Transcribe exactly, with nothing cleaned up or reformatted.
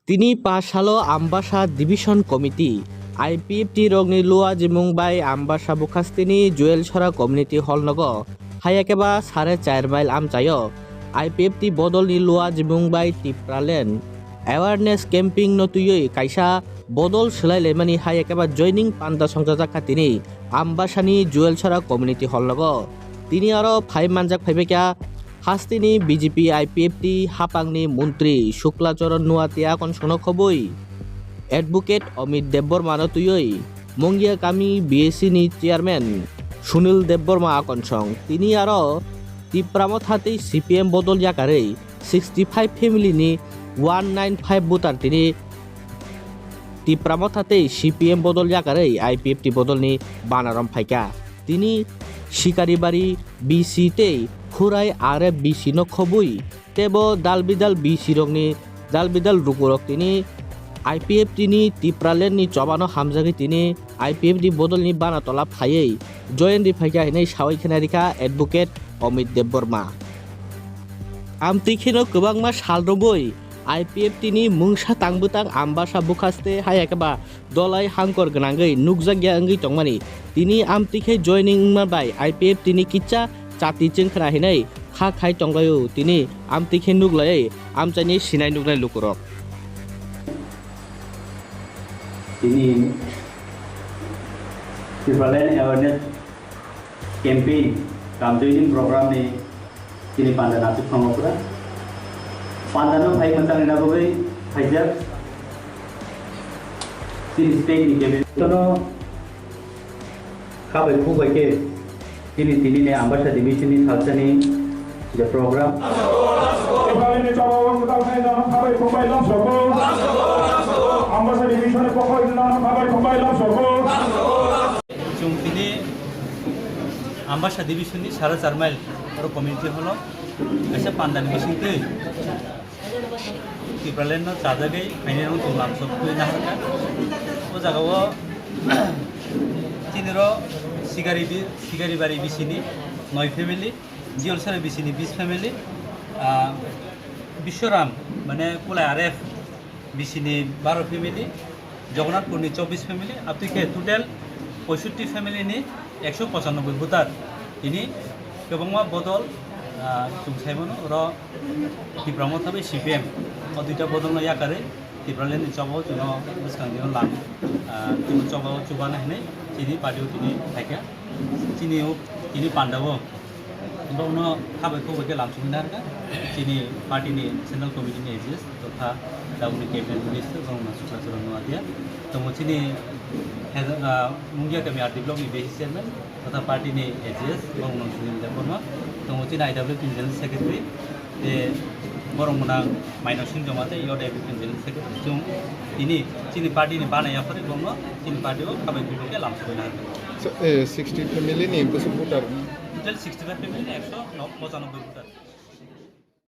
Tini pash salo Ambasa Division Committee, I P F T rokni luajimung bai Ambasa Bukhastini Joel Sora Community Hall nogo, hayakeba sare char mile amchaio, I P F T bodolni luajimung bai Tipraland awareness camping no twiwi kaisa bodol swlai laimani hayakeba joining panda songchajak kha tini Ambasani Joel Sora Community Hall nogo. Tini aro phai manjak phaibaikha Hasteni B J P I P F T hapangni montri Shukla Charan Noatia akonsongno khobwi Advocate Amit Debbarma no twiwi Mongia Kami B A C ni chairman Sunil Debbarma akonsong. Tini aro Tipra Motha tei C P M bodol yakarwi sixty five family ni one nine five voter tini Tipra Motha tei C P M bodol yakarwi I P F T bodolni banarom phaikha. Tini Sikaribari B C tei Khurai R F B C no khobwi tebo dalbidal B C rokni dalbidal rukurok tini I P F T ni Tipraland ni chobano hamjagwi tini I P F T bodolni bana tola phaiwi joyandi phaikha hinwi sawi khna rikha Advocate Amit Debbarma. Amtwi kheno kwbangma sal romwi I P F T ni mungsa tangbwtang Ambasa Bukhaste hayakeba dolai hangkor gwnangwi nukjakya wngwi tongmani. Tini amtwi khe joining wngma bai I P F T ni kisa chati chwngkhna hinwi kha khai tonglaio. Tini amtwi khe nuklaiwi amchaini sinai nuknai lukurok. Tini Tipraland Awareness Campaign, kam joining program ni tini panda natuk thango pura. Panda no phai mwchang rina bagwi phaijak. Tini state ni cabinet no khabai khuk bai khe tini tini ni Ambasa division ni salsa ni je program. Tipraland ni chobao ang kwtal khai jano khabai khuk bai lam soko. Ambasa division ni pokol jano khabai khuk bai lam soko. Chwng tini Ambasa division ni sara char mile oro community hall o kaisa panda ni bisingtwi Tipraland no chajagwi phainai rok chwng lamsok twi naharkha. O jaga o chini ro Sigari bi-, Sigaribari bisini noi family, Jiolsara bisini bis family, ah, Biswaram mane Kulai R F bisini baro family, Jagannathpurni chobbish family, abtwi khe total poisotti family ni ekso pochanoboi voter. Tini kwbangma bodol, ah, chwng sai mano, oro Tipra Motha bai C P M o duita bodolno yakarwi Tipraland ni chobao chwngno bwskang dino lang, ah, chini chobao chubana hinwi chini party o tini phaikha. Chini o, tini pandao Borokno khabai khukbai khe lamsogwi narwkha. Chini party ni central committee ni A G S tokha tabukni cabinet minister borok no Shukla Charan Noatia. Tongo chini, ah, Mungia Kami R D block ni B C chairman totha party ni A G S borok no Sunil Debbarma. Tongo chini I W P ni general secretary tei borok mwnang Mainosing Joma tei Youth I W P ni general secretary. Chwng tini chini party ni bana yaphari borokno chini party o khabai khukbai khe lamsogwi narwkha. So, eh, sixty family ni bwswk voter? Total sixty five family ni ekso pochanoboi voter.